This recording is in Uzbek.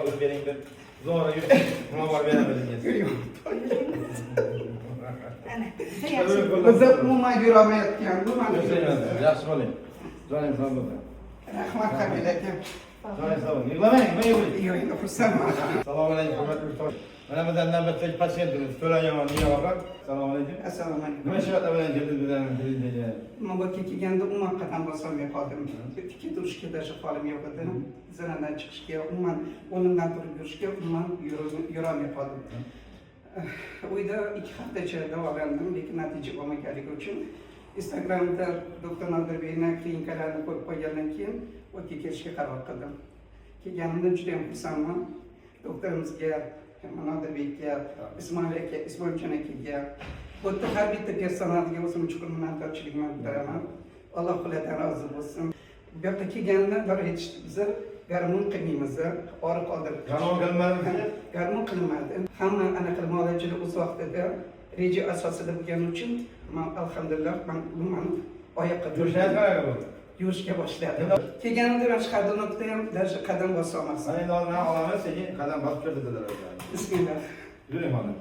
Yurib bering bir. Zo'ra yurib, nima bor beramiz unga. Ana, juda yaxshi. Biz umuman yurolmayotgandim mana. Yaxshi bo'ling. Joning sog' bo'lsin. Rahmat, Qabil aka. Joning sog' bo'lsin. Yig'lamang, nima yig'laysiz? Yo'q, endi xursandman. Assalomu alaykum, hurmatli ustoz. Mana bizdan navbatdagi patsientimiz To'lagan Niyor opa. Assalomu alaykum. Assalomu alaykum. Nima shikoyatlar bilan keldingiz bizdan klinikaga? Man bu yerga kelganda umuman qadam bosolmay qoldim. Tikka turishga даже holim yo'q edi. Zinadan chiqishga, umuman o'rnimdan turib yurishga umuman yurolmay qoldim. Uyda 2 haftacha davolandim, lekin natija bo'lmaganligi uchun Instagramda doktor Nodirbekni klinikalarini ko'rib qolgandan keyin u yerga kelishga qaror qildim. Kelganimdan juda ham xursandman. Doktorimizga, Nodirbekka, Ismoil aka, Ismoiljon akaga, bu yerda har bitta personalga o'zim chuqur minnatdorchiligimni bildiraman. Alloh ulardan rozi bo'lsin. Bu yoqqa kelganimda bir aytishdi: "Biza gormon qilmaymiz, og'riq oldirib." Gormon qilinmadimi? Gormon qilinmadi. Hamma anaqa muolajalar o'z vaqtida, reja asosida bo'lgani uchun man, alhamdulillah, man umuman oyoqqa Yurishingiz qanaqa bo'ldi? Yurishga boshladim. Kelganimda man ходунок da ham даже qadam bosolmasdim. Mana endi hozir mana olamiz, sekin qadam bosib ko'rsatadilar o'zlari. Bismillah. Yuring, xonim.